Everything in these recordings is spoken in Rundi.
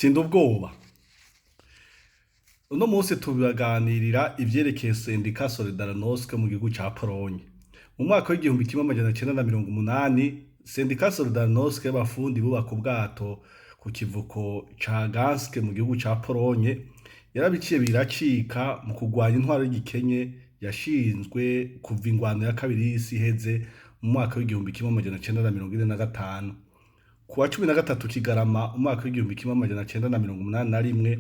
Tsinda ubwoba. Uno munsi tubaganirira ivyerekeye sendika Solidarnosc mu gihugu ca Polonye. Mu mwaka w'1980, sendika Solidarnosc y'abafundi bubaka ubwato ku kivuko ca Gdansk mu gihugu ca Polonye yarabiciye biracika mu kurwanya intwaro y'igikenye yashinzwe kuva ingwano ya kabiri y'isi iheze mu mwaka w'1945. Ku wa 13 Kigarama umwaka w'1981,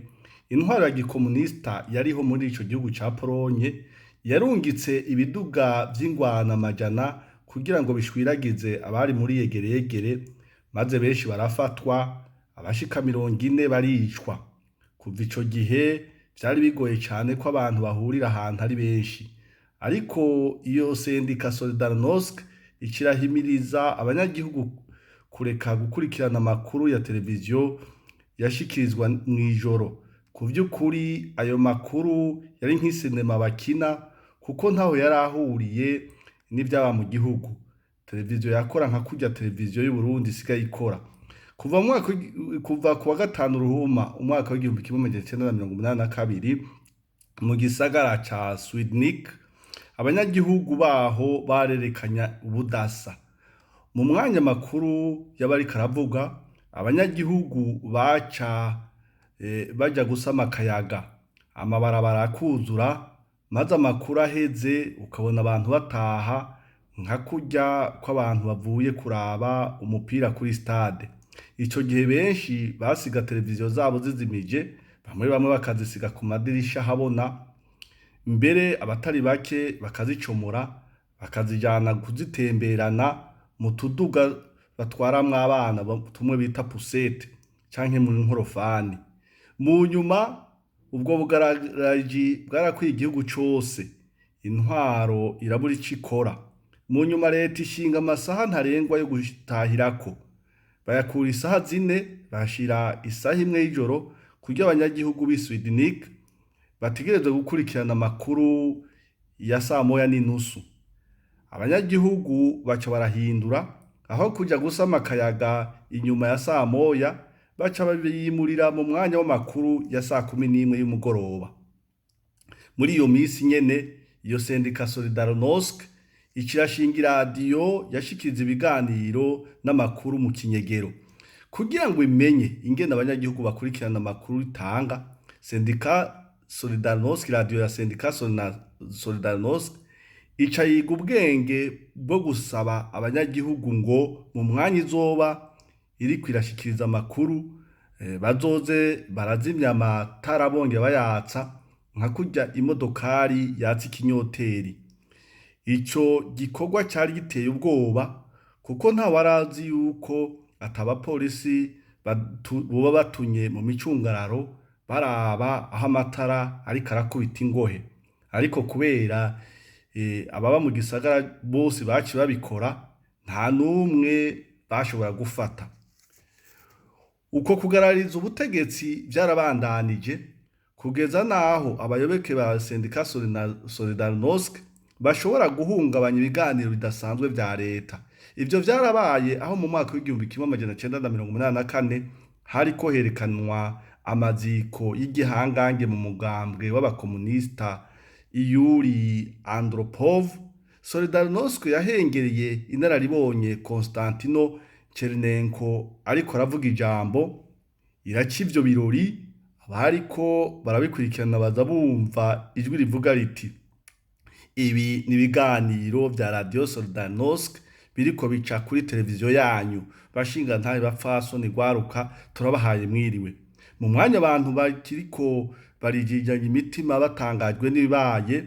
intwaro ya gikomunista yariho muri ico gihugu ca Polonye yarungitse ibiduga vy'ingwano amajana kugira ngo bishwiragize abari muri yegereyegere, maze benshi barafatwa, abashika 40 baricwa. Kuva ico gihe vyari bigoye cane ko abantu bahurira ahantu ari benshi, ariko iyo sendika Solidarnosc icirahimiriza abanyagihugu kureka gukurikirana amakuru ya televiziyo yashikirizwa mw'ijoro. Ku vy'ukuri ayo makuru yari nk'isinema bakina, kuko ntaho yari ahuriye n'ivyaba mu gihugu. Televiziyo yakora nka kurya televiziyo y'Uburundi isigaye ikora. Kuva ku wa gatanu Ruhuma umwaka w'1982, mu gisagara ca Swidnik, abanyagihugu baho barerekanya ubudasa. Mu mwanya amakuru y'abariko aravuga, abanyagihugu baca baja gusama akayaga, amabarabara akuzura, maze amakuru aheze ukabona abantu bataha nka kurya kw'abantu bavuye kuraba umupira kuri stade. Ico gihe benshi basiga televiziyo zabo zizimije, bamwe bamwe bakazisiga ku madirisha habona, mbere abatari bake bakazicomora bakazijana kuzitemberana mu tuduga batwaramwo abana tumwe bita poussette canke mu nkorofani. Mu nyuma ubwo bugarariji bwarakwiye igihugu cose, intwaro irabura ico ikora. Mu nyuma leta ishinga amasaha ntarengwa yo gutahirako, bayakura isaha 4 bahashira isaha 1 y'ijoro, kugira abanyagihugu b'i Swidnik bategerezwe gukurikirana amakuru ya saa 1:30. Abanyagihugu baca barahindura, aho kuja gusama akayaga inyuma ya saa 1, baca babimurira mu mwanya w'amakuru ya saa 11 y'umugoroba. Muri iyo misi nyene iyo sendika Solidarnosc icirashinga iradiyo yashikiriza ibiganiro n'amakuru mu kinyegero. Kugira ngo imenye ingene abanyagihugu bakurikirana amakuru itanga, sendika Solidarnosc, iradiyo ya sendika Solidarnosc ica yiga ubwenge bwo gusaba abanyagihugu ngo mu mwanya izoba iriko irashikiriza amakuru, bazoze barazimya amatara bongera bayatsa nka kurya imodokari yatsa ikinyoteri. Ico gikorwa cari giteye ubwoba, kuko ntawarazi yuko ata bapolisi boba batunye mu micungararo baraba aho amatara ariko arakubita ingohe. Ariko kubera ababa mu gisagara bose baciye babikora, nta n'umwe bashobora gufata. Uko kugarariza ubutegetsi vyarabandanije kugeza naho abayoboke ba sendika Solidarnosc bashobora guhungabanya ibiganiro bidasanzwe vya leta. Ivyo vyarabaye aho mu mwaka w'1984 hariko herekanwa amaziko y'igihangange mu mugambwe w'abakomunista Yuri Andropov. Solidarnosc yahengereye inararibonye Konstantino Chernenko ariko aravuga ijambo, iraca ivyo birori. Abariko barabikurikirana baza bumva ijwi rivuga riti: "Ibi ni ibiganiro vya radiyo Solidarnosc biriko bica kuri televiziyo yanyu. Bashingantahe, bapfasoni, rwaruka, turabahaye mwiriwe." Mu mwanya abantu bakiriko barijijanya imitima batangajwe n'ibibaye,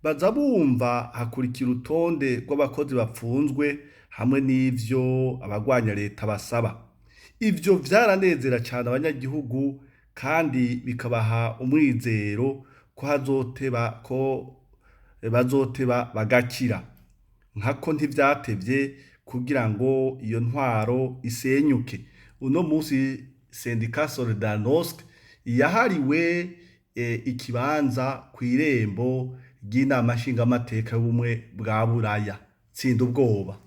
baza bumva hakurikira urutonde rw'abakozi bapfunzwe hamwe n'ivyo abagwanya leta basaba. Ivyo vyaranezera cane abanyagihugu kandi bikabaha umwizero ko hazoteba ko bazoteba bagakira. Nkako ntivyatevye kugira ngo iyo ntwaro isenyuke. Uno munsi sendika Solidarnosc yahariwe ikibanza kw'irembo ry'inama nshingamateka y'ubumwe bwa Buraya. Tsinda ubwoba.